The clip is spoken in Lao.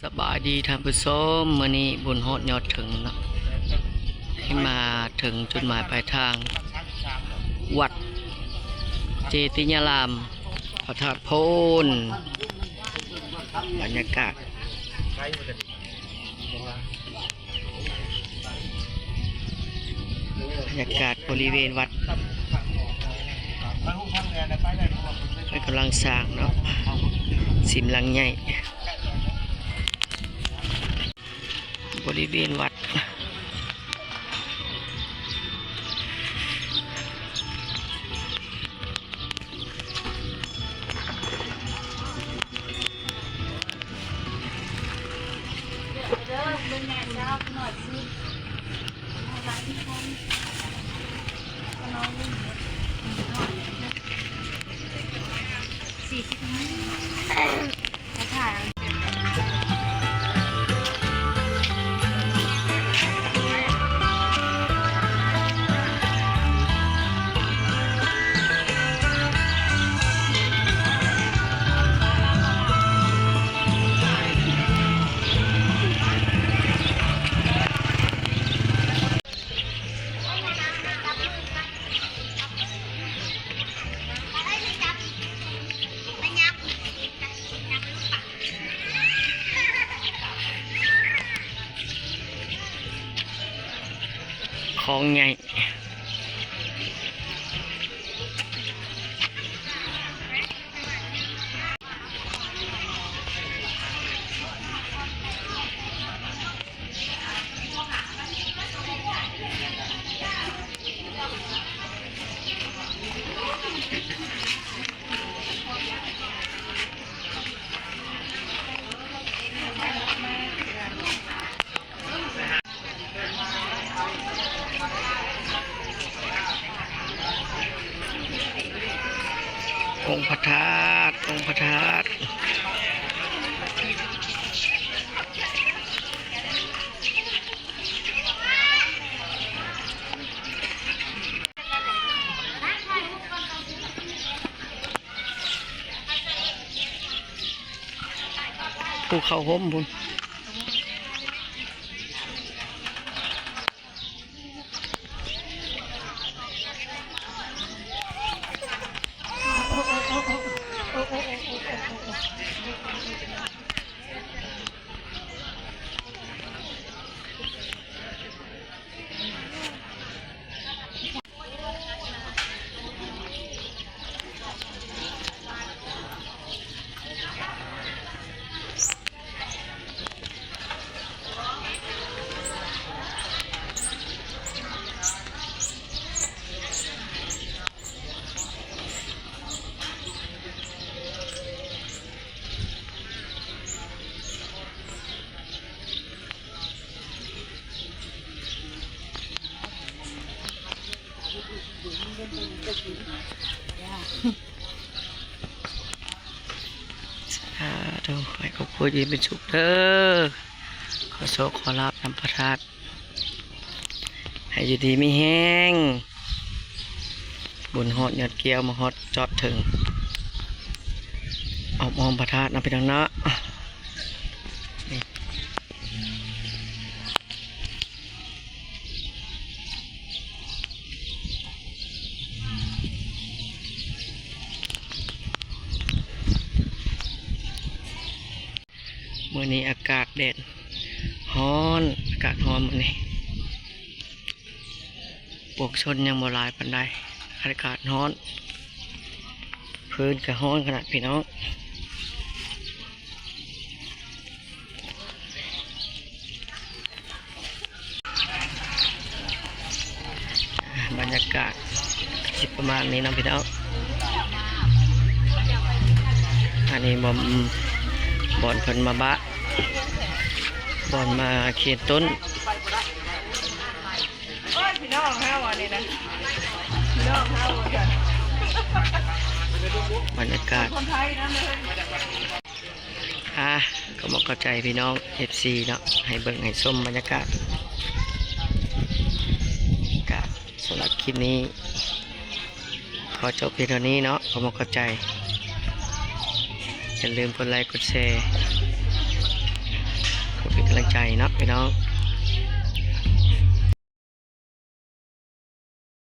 ສະບາຍດີທ່ານຜູ້ຊົມ, ມື້ນີ້ບຸນຮອດຍອດເຖິງເນາະ, ໃຫ້ມາເຖິງຈຸດໝາຍປາຍທາງ ວັດເຈຕິຍາລາມ ພະທາດໂພນ. ບັນຍາກາດ ບັນຍາກາດບໍລິເວນວັດ ເພິ່ນກຳລັງສ້າງເນາະ, ສິມຫຼັງໃຫຍ່ ບໍລິເວນວັດ. ຂອງໃຫຍ່ ອົງພະທາດ ອົງພະທາດ. ພູເຂົ້າຮົ່ມພຸ້ນ. ສາທຸ ໃຫ້ຄອບຄົວຢູ່ເປັນສຸກເດີ, ຂໍໂຊກຂໍລາບນຳພະທາດ ໃຫ້ຢູ່ດີມີແຮງ, ບຸນຮອດຍອດແກ້ວ ມາຮອດຈອດເຖິງ ອ້ອມໆພະທາດເນາະ ພີ່ນ້ອງເນາະ. ມື້ນີ້ອາກາດແດດຮ້ອນ ອາກາດຮ້ອນມື້ນີ້, ປວງຊົນຍັງບໍ່ຫຼາຍປານໃດ, ອາກາດຮ້ອນ, ພື້ນກໍຮ້ອນຂະໜາດ ພີ່ນ້ອງ. ບັນຍາກາດຊິປະມານນີ້ເນາະ ພີ່ນ້ອງ. ອັນນີ້ບ່ອນ ບ່ອນເພິ່ນມາບະ ບ່ອນມາເຄນຕົ້ນ. ໂອ້ຍ ພີ່ນ້ອງເຮົາອັນນີ້ນະ ພີ່ນ້ອງເຮົາວ່າຊັ້ນ ບັນຍາກາດ ຄົນໄທນຳເລີຍ. ອ່າ ກໍຂໍຂອບໃຈພີ່ນ້ອງເອັຟຊີເນາະ ໃຫ້ເບິ່ງໃຫ້ຊົມບັນຍາກາດ. ກະສຳລັບຄລິບນີ້ ຂໍຈົບພຽງເທົ່ານີ້ເນາະ, ຂໍຂອບໃຈ. ຢ່າລືມກົດໄລກົດແຊ, ໃຈເນາະພີ່ນ້ອງ.